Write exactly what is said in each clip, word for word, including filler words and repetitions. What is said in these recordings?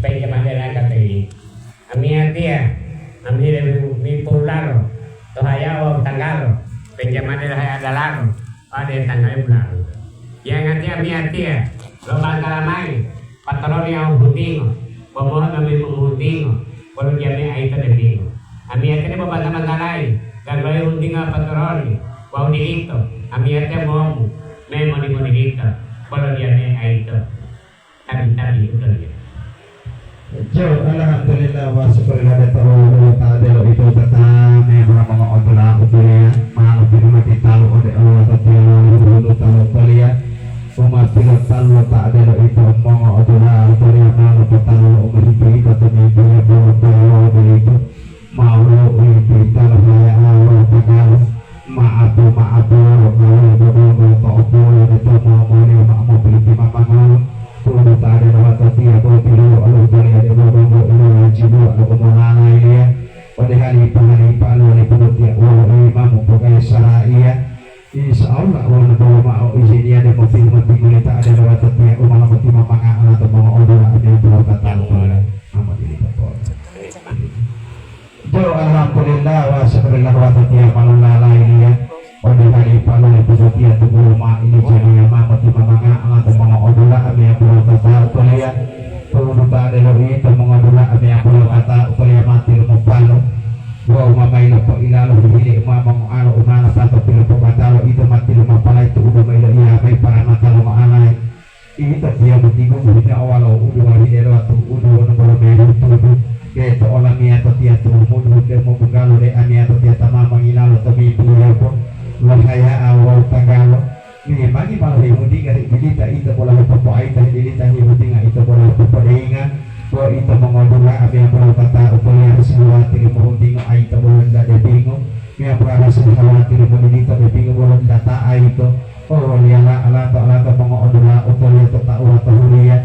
penjamade langkateli. Amiyatiya, amihile mi, mi poulalo, to hayao wawu tanggalo, penjamade lahaya dalalo, pade tanggae bulalo. Yangatiya amiyatiya, lo bantala mayi, patroli wawu huntingo, bomohe mami mohuntingo, wolo jame aito debingo. Amiyatiya bo banta-bantalayi, gaglayi huntinga patroli, wawu dilito, amiyatiya momu, me moni-moni lito, wolo jame aito. Tabi-tabi utoliyo. Jo, alhamdulillah, wa syukurillah, data Allah ta adelo itu tata, me mura mongo otola utoliya, ma lobi rumati talu ode Allah ta tiyo, lulu talu utoliya, umat tilo talu ta adelo itu mongo otola utoliya, ma lobi talu umahiti ito tumi dunia buwa talu itu. Maulu uwititalo haya Allah tagalu, ma'apu-ma'apu lo ngawulo dodongo to opulu de to momoli ma'amopiliti mamangolo, tu'udu ta delo watatiya bo tilulu alo toliya de bo donggo ilo wajibuwa lo umonanayiliya, ode halipa-halipa lo lipulotiya wolo imamu pogayi sara'iya. Insya Allah, wonu bolo ma'o ijiniya de mopiyohu motingoli ta delo watatiya u ma lomutima manga'ala to mongo'odola ode dua batalo pole. Amadili to pole. Jo, alhamdulillah, wa syukurillah, wa tatiya malola lailiya. Ode halipa lo lipulotiya tu'u ma ini janiya ma motima manga'ala to mongo'odola ode dua batalo pole. Tu'udu ta delo ito mongo'odola ode dua batalo pole mati lumopalo. Wawu ma mayi lopoilalo hihile u ma mongoalo u ma lapato pilopobatalo ito ma tilumapalayi tu'udu ma iloiya mayi paramata lo ngoalayi. Ito tiyo motigo muhina owalo udu wahide lo tu'udu wonu bolo mehu tudu. Teto olamiyatotiya tu'umudu de mobungalo de amiyatotiya ta ma mongilalo tomimbihu lopo, lohaya'a wawu tanggalo. Memangi ma lohehudinga hebilita ito bola hepopoaita, hebilita hehudinga ito bola hepopodeyinga, bo ito mongodula'a meyambo lopata'u poliyarasi hawatiri mohudingo aito bolo dila debingo, meyambo arasi hawatiri modilito debingo bolo dila ta'a ito. O woliyala alato-alato mongo'odula'u toliya to tauwa to huliya,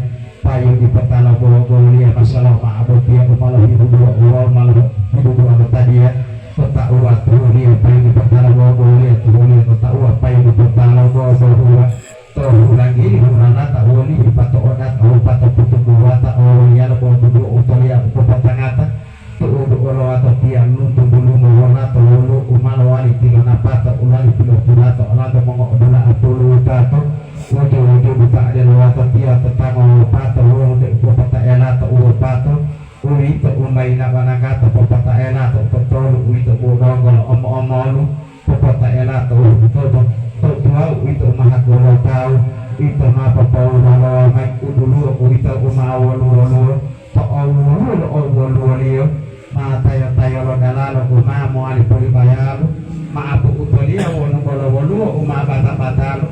payu dipotala bobo woliya masalo ma'abotiya u ma lohiduduwa wawu ma lohiduduwa lo tadiya. To tauwa to huliya payu dipotala bobo woliya to huliya to tauwa payu dipotala bobo huwa. To hulanggili hulalata wolihi pato odata wawu pato putubuwata olowiyalo bo duduwo u toliya u popotangata. Tu'udu olowatotiya luntu dulumo wolato woluwo u ma lowali tilonapata u lali pilohulato olanto mongo'odula'a pulu wutato. Wuju-wujudu ta odelo watotiya to tango wopato wolo de u popota'elato u wopato. Uwito u ma yilaba nanggato popota'ela to totolu, uwito bo donggo lo omo-omolu, popota'ela to, to, to, to tuwawu, uwito u ma haku lo tawu, ito ma popowuwalowa mayi u duluwo, uwito u ma woluwo-woluwo, to owoluwo lo owoluwoliyo, ma tayo-tayo lo dalalo u ma mowali polibayalu, ma'apu utoliya wonu bolo woluwo u ma bata-batalu,